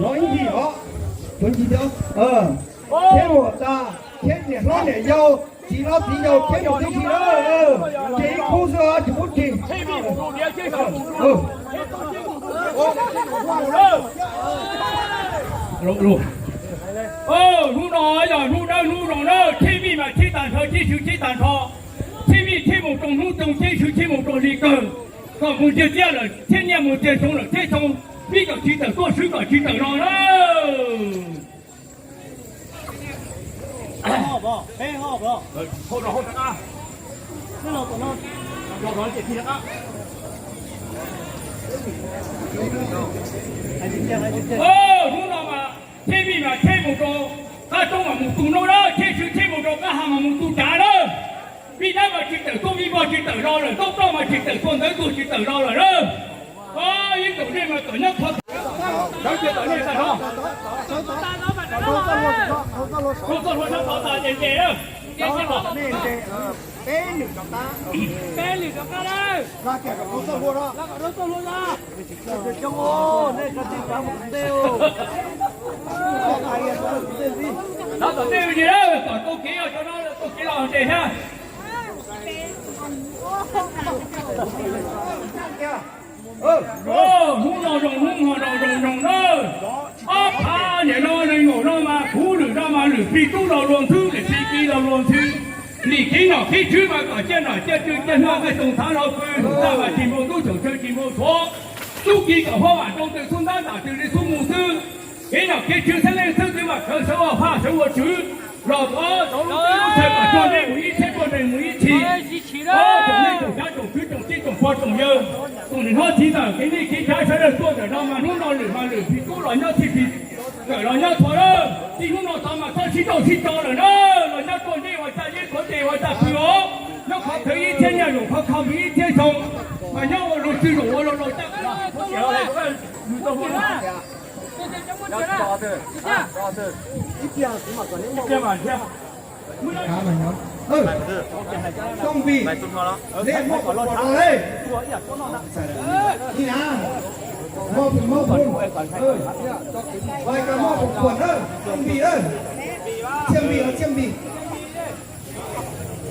老一批哦，分几条，嗯，天我大，天也老也要，几老几要，天有地气了，嗯，这一哭是啊，就不停，嗯，嗯。 ໂອ້ ລູກນ້ອຍ ລູກນ້ອຍ ລູກນ້ອຍ ທີ່ມີມາທີ່ຕານເທີ ທີ່ຊື່ທີ່ຕານເທາະ ທີ່ມີທີ່ໝູ່ຕົງ ຮູ້ຕົງ ທີ່ຊື່ທີ່ໝູ່ຕົງ ລີເກີ ກໍໝູ່ເຈຍເຈຍເລີຍ ທີ່ເນຍໝູ່ເຈຍຊົງເລີຍ ທີ່ຊົງ ມີກໍທີ່ເຕີຕົວ ຊື່ກໍທີ່ເຕີລອເລີຍ. ເອີ ໂທດເຮົາ ໂທດນະ ເອີ ຮູ້ນອກມາ ເທມີມາ ເທໝູ່ໂຕ ກະຈົ່ງມາໝູ່ຕູໂນເດີ ເທຊື່ເທໝູ່ໂຕ ກະຫາມາໝູ່ຕູຈາເດີ ມີນາມາຈິດເຕີ ໂຕມີບໍ່ຈິດເຕີລອເລີຍ ໂຕຕ້ອງມາຈິດເຕີ ໂຕເດີ ໂຕຈິດເຕີລອເລີຍເດີ. ອໍ ຍິງໂຕນີ້ມາໂຕຍັກ ເຂົາເຈົ້າເຈົ້ານີ້ຊະເນາະ ເຂົາເຈົ້າລົດ ເຂົາເຈົ້າລົດ ເຂົາເຈົ້າລົດ ເຂົາເຈົ້າລົດ ເຂົາເຈົ້າເຈເຈເດີ ເຈເຈເດີ ເປັນໜຶ່ງດອກຕາ ເປັນໜຶ່ງດອກຕາເດີ ລາແກ່ກັບເຂົາເຈົ້າລົດເນາະ ລາກັບເຂົາເຈົ້າລົດເນາະ ເຈົ້າໂອ້ ນີ້ກະຕິດຕາມເດວ ລາກະເດວນີ້ເດີ ໂຕເກເຈົ້າເນາະ ໂຕເກລາວເດຮະ. ເອີ ໂອ້ ຫູນອດອງ ຫູນອດອງ ດອງ ດອງ ເດີ ອອກພາເນໂນ ເນໂງໂນມາ ຄູຫຼືດາມາຫຼື ປີຕູລາວລວມຊື່ ຫຼື ປີກີລາວລວມຊື່ ລີກີໜໍ່ ຄີຊື່ມາ ກະເຈນໜໍ່ ເຈຈື້ ເຈເຮືອ ໄປສົ່ງທາງລາວຄື ຕາມາຈີໂມຕູ້ ເຈີເຈີຈີໂມໂຊ ຕູກີກະເພາະວ່າ ຕົງຕຶງຊຸນດ້ານ ຕາຕື່ນລິຊຸມູຊື່ ເອີນອກເກຊື່ ສະເລງຊື່ ຕື່ມາເຄີ ສະວອພາ ສະວໍຈື່ ລອກອ ຕອງລຸກຕື່ລຸກເຊີ ກະຈອນເດໝູອີເຊ ກອນເດໝູອີຊີ ໂອ ຕົງນີ້ຕົງຈາ ຕົງຄື ຕົງຈີ ຕົງພໍ ຕົງເຢີ ຕົງເນີນຮອດທີ່ຕາ ເກນີ້ເກຈາ ສະເລີຕົວ ເດີນອກມາ ໜູນອນ ຫຼືມາລື ພີຕູ້ລອຍຍອດທີ່ພີ ເດີນລອຍຍອດໂທເດີ ທີ່ໜູນອນຕາມມາ ເທີຊີໂຕຊີໂຕເລີຍເດີ ລອຍຍອດຕົວນີ້ ວາຈາຍິດ ໂຄເຕ ວາຈາຄືໂອ ນະຄອນເທີອີເທນຍາ ຫຼວງພໍ່ຄຳ ມີເທຊົງ ມາຍອດໂອໂລຊື່ ໂອໂລໂລຈັກ ເອີ ຕ້ອງບີ ເດ້ ມອບຂອງຂວັນເລີຍ ນີ້ນະ ມອບເປັນມອບຂອງຂວັນ ເອີ ໄວ້ກັນມອບຂອງຂວັນເດີ ຕ້ອງບີເດີ ຈຽມບີ ຈຽມບີ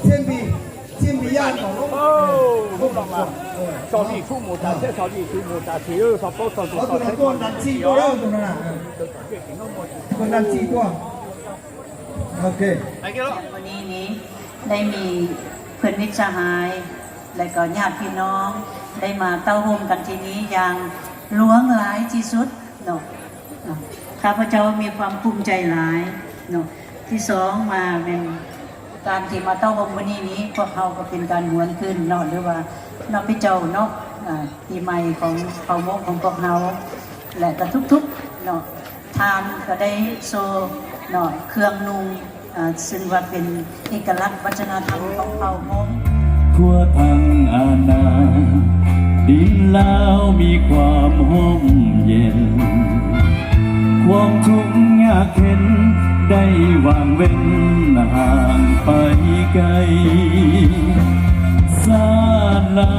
ຈຽມບີ ຈຽມບີ ຢ້ານຂອງ ໂອ້ ລູກອອກມາ ເອີ ຊອບດີຊູໂມຕາເຊ ຊອບດີຊູໂມຕາເຊ ເອີ ຊອບໂຕ ຊອບໂຕ ເອົາຕົວນັ້ນກ່ອນ ດັນສີ່ຕົວເດີ ຕົວນັ້ນນະ ເອີ ຕົວນັ້ນສີ່ຕົວ ໂອເຄ ມື້ນີ້ນີ້ໄດ້ມີເພື່ອນມິດສະຫາຍ ແລະກໍຍາດພີ່ນ້ອງ ໄດ້ມາເຕົ້າໂຮມກັນທີ່ນີ້ຢ່າງຫຼວງຫຼາຍທີ່ສຸດເນາະ. ເນາະ ຂ້າພະເຈົ້າມີຄວາມພູມໃຈຫຼາຍເນາະ. ທີສອງມາແມ່ນການທີ່ມາເຕົ້າໂຮມມື້ນີ້ນີ້ ພວກເຮົາກໍເປັນການຫວນຄືນເນາະ ຫຼືວ່ານັບປີເຈົ້າເນາະ ອາ ປີໃໝ່ຂອງເຜົ່າມົ້ງຂອງພວກເຮົາ ແລະກໍທຸກໆເນາະ. ທ່ານກໍໄດ້ໂຊເນາະ ເຄື່ອງນຸ່ງ ອາ ຊຶ່ງວ່າເປັນເອກະລັກວັດທະນະທຳຂອງເຜົ່າມົ້ງ. ທົ່ວທັງອານາ ດິນລາວມີຄວາມຮົ່ມເຢັນ ຄວາມທຸກຍາກເຂັນໄດ້ຫວ່າງເວັ້ນຫ່າງໄປໄກ ຊາດລາ